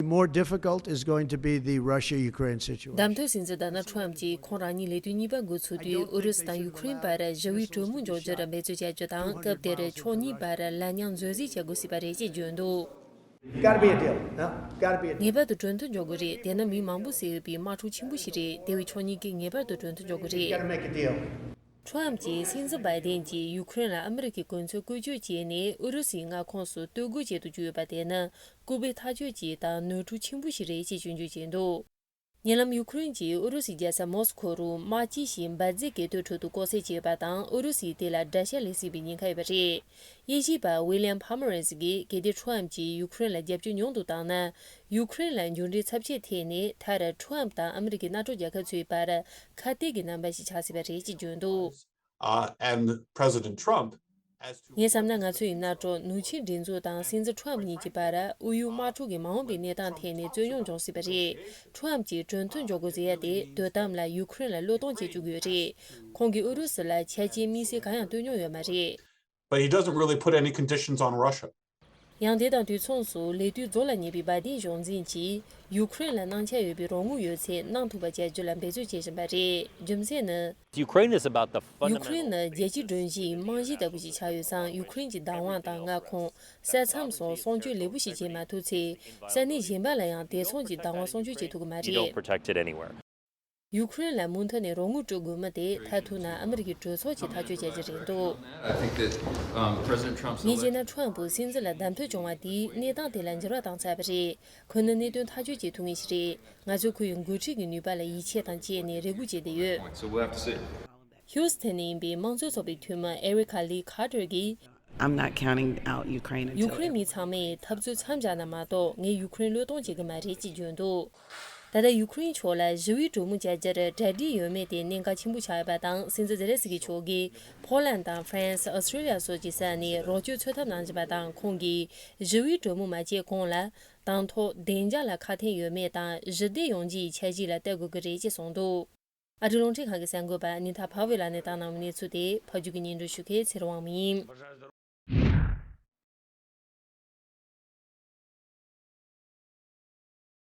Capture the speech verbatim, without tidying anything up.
More difficult is going to be the Russia Ukraine situation. གདམ་ཐོན་སྲིད་འཛིན་ཌོ་ནལ་ཁྲོམ་གྱིས་ཁོང་རང་ཉིད་ལས་དུས་གཉིས་པ་འགོ་ཚུགས་དུས་ཨུ་རུ་སུ་དང་ཡུ་ཁུ་རེན་བར་ཞི་བའི་གྲོས་མོལ་འཇོག་རྒྱུར་འབད་བརྩོན་བྱ་རྒྱུ་དང་། སྐབས་དེར་ཕྱོགས་གཉིས་བར་ལན་མཉམ་བཟོ་རྩིས་བྱེད་དགོས་སྲིད་པ་རེད་ཅེས་བརྗོད་འདུག Gotta be a deal. No? Gotta be a deal. ངེས་པར་དུ་གྲོས་མཐུན་འཇོག་དགོས་རེད། དེས་ན་མི་མང་པོ་ཟིན་ཡོད་པའི་དམག་འཁྲུག་ཆེན་པོ་ཞིག་རེད། དེ་བས་ཕྱོགས་གཉིས་ཀས་ངེས་པར་དུ་གྲོས་མཐུན་འཇོག་དགོས་རེད། Gotta make a deal. ཁྲོམ་གྱིས་སྲིད་འཛིན་བྷའི་ཏིན་གྱིས་ཡུ་ཁུ་རེན་ལ་ཨ་མི་རི་ཀའི་གོ་མཚོན་བཀོལ་སྤྱོད་བྱས་ནས་ཨུ་རུ་སུའི་མངའ་ཁོངས་སུ་སྟོད་སྒོ་བྱེད་དུ་བཅུག་ཡོད་པ་དེ་ནི་ལྐུགས་པའི་ཐག་གཅོད་ཅིག་དང་ནོར་འཁྲུལ་ཆེན་པོ་ཞིག་རེད་ཅེས་སྐྱོན་བརྗོད་བྱས་འདུག་ཉེ་ལམ་ཡུ་ཁུ་རེན་གྱིས་ཨུ་རུ་སུའི་རྒྱལ་ས་མོ་སི་ཁོ་རུ་དམག་སྤྱི་ཞིག་འབར་རྫས་གས་ཐོན་ཁྲོད་དུ་ལྐོག་བསད་བྱས་པ་དང་། ཨུ་རུ་སུས་དེ་ལ་དགྲ་ཤ་ལས་སྲིད་པའི་ཉེན་ཁ་ཡོད་པ་རེད། དབྱེ་ཞིབ་པ་ཝི་ལི་ཡམ་ཕ་མ་རན་སི་གིས་གལ་ཏེ་ཁྲོམ་གྱིས་ཡུ་ཁུ་རེན་ལ་རྒྱབ་སྐྱོར་ཉུང་དུ་བཏང་ན། ཡུ་ཁུ་རེན་ལ་འགྱུར་འགྲོས་ཚབས་ཆེ་ཐེབས་ནས་མཐར་ཁྲོམ་དང་ཨ་མི་རི་ཀའི་གནམ་གྲུ་རྒྱལ་ཁབ་ཚོའི་བར་ཁ་གཏད་ཀྱི་རྣམ་པ་ཞིག་ཆགས་སྲིད་པ་རེད་ཅེས་བརྗོད་འདུག uh, and President Trump as to ངས་བསམ་ན་ང་ཚོ་ཡི་མནའ་གྲོགས་ནུབ་ཆིངས་སྒྲིག་འཛུགས་དང་སྲིད་འཛིན་ཁྲོམ་གཉིས་ཀྱི་བར་དབུས་གཡོ་དམག་འཁྲུག་གི་མ་འོངས་པའི་གནས་སྟངས་ཐད་ནས་རྩོད་རྙོག་འབྱུང་སྲིད་པ་རེད། ཁྲོམ་གྱིས་གྲོས་མཐུན་འཇོག་དགོས་ཟེར་ཡ་དེ་དོ་དམ་ལ་ཡུ་ཁུ་རེན་ལ་བློས་གཏོང་བྱེད་བཅུག་གི་ཡོད་རེད། ཁོང་གིས་ཨུ་རུ་སུ་ལ་ཆ་རྐྱེན་དམིགས་བསལ་གང་ཡང་སྟོན་མྱོང་ཡོད་མ་རེད། But he doesn't really put any conditions on Russia. ཡང་དེ་དང་དུས་མཚུངས་སུ་ལས་དུས་རྫོགས་ལ་ཉེ་བའི་བྷའི་ཏིན་གཞུང་འཛིན་གྱིས་ཡུ་ཁུ་རེན་ལ་གནང་འཆར་ཡོད་པའི་རོགས་དངུལ་ཡོད་ཚད་གནང་ཐུབ་པ་བྱ་རྒྱུ་ལ་འབད་བརྩོན་བྱེད་བཞིན་པ་རེད། རྒྱུ་མཚན་ནི། Ukraine is about the ཡུ་ཁུ་རེན་ནི་fundamental རྒྱལ་སྤྱིའི་སྒྲོམ་གཞིའི་རྨང་གཞི་ལྟ་བུ་ཞིག་ཆགས་ཡོད་ཙང་། ཡུ་ཁུ་རེན་གྱི་བདག་དབང་དང་མངའ་ཁོངས། ས་མཚམས་སོགས་སྲུང་སྐྱོབ་ལེགས་པོ་ཞིག་བྱེད་མ་ཐུབ་ཚེ། ས་གནས་གཞན་པ་ལ་ཡང་དེ་མཚུངས་ཀྱི་བདག་དབང་སྲུང་སྐྱོབ་བྱེད་ཐུབ་ཀྱི་མ་you don't རེད། protect it anywhere. ཡུ་ཁུ་རེན་ལ་མུ་མཐུད་ནས་རོགས་དངུལ་སྤྲོད་དགོས་མིན་དེ་མཐར་ཐུག་ན་ཨ་མི་རི་ཀའི་གྲོས་ཚོགས་ཀྱིས་ཐག་གཅོད་བྱ་རྒྱུ་རེད་འདུག I think that um, President Trump's ངས་བྱས་election ན་ཁྲོམ་ཕུ་སྲིད་འཛིན་ལ་གདམ་ཐོན་བྱུང་བ་དེས་གནས་སྟངས་དེ་ལ་འགྱུར་བ་བཏང་ཚར་བ་རེད། ཁོ་ནི་གནད་དོན་ཐག་གཅོད་བྱེད་ཐུབ་མཁན་ཞིག་རེད། ང་ཚོས་ཁོ་ཡི་འགོ་ཁྲིད་ཀྱི་ནུས་པ་ལ་ཡིད་ཆེས་དང་བཅས་ནས་རེ་སྒུག་བྱས་བསྡད་ཡོད། point, so we'll have to see. ཧིའུ་སི་ཐན་ནས་ཡིན་པའི་དམངས་གཙོའི་ཚོགས་པའི་འཐུས་མི་ཨེ་རི་ཁ་ལི་ཁ་ཏར་གྱིས། I'm not counting out Ukraine until ཡུ་ཁུ་རེན་མི་ཚང་མས་འཐབ་རྩོད་མཚམས་བཞག་ན་མ་གཏོགས། ངས་ཡུ་ཁུ་རེན་བློས་གཏོང་བྱེད་ཀྱི་མ་རེད་ཅེས་བརྗོད་འདུག་ད་ལྟ་ཡུ་ཁུ་རེན་ཕྱོགས་ལ་ཞི་བའི་གྲོས་མོལ་བྱ་རྒྱུར་གྲ་སྒྲིག་ཡོད་མེད་དེ་གནད་འགག་ཆེན་པོ་ཆགས་ཡོད་པ་དང་། སྲིད་འཛིན་ཛེ་ལན་སི་ཀི་མཆོག་གིས་ཕོ་ལན་དང་ཧྥ་རན་སི། ཨོ་སི་ཁྲེ་ལི་ཡ་སོགས་ཀྱི་ས་ནས་རོགས་སྐྱོར་འཚོལ་ཐབས་གནང་བཞིན་པ་དང་། ཁོང་གིས་ཞི་བའི་གྲོས་མོལ་མ་བྱས་གོང་ལ་དང་ཐོག་བདེ་འཇགས་ལ་ཁག་ཐེག་ཡོད་མེད་དང་། ཞི་བདེ་ཡོང་རྒྱུའི་འཆར་གཞི་ལ་བལྟ་དགོས་ཀྱི་རེད་ཅེས་གསུངས་འདུག་ཨ་རི་རླུང་འཕྲིན་ཁང་གི་གསར་འགོད་པ་ནི་ཐ་ཕ་ཝེ་ལ་ནས་བཏང་གནང་བའི་གནས་ཚུལ་དེ་ཕབ་སྒྱུར་གྱིས་སྙན་སྒྲོན་ཞུ་མཁན་ཚེ་རིང་དབང་མོ་ཡིན།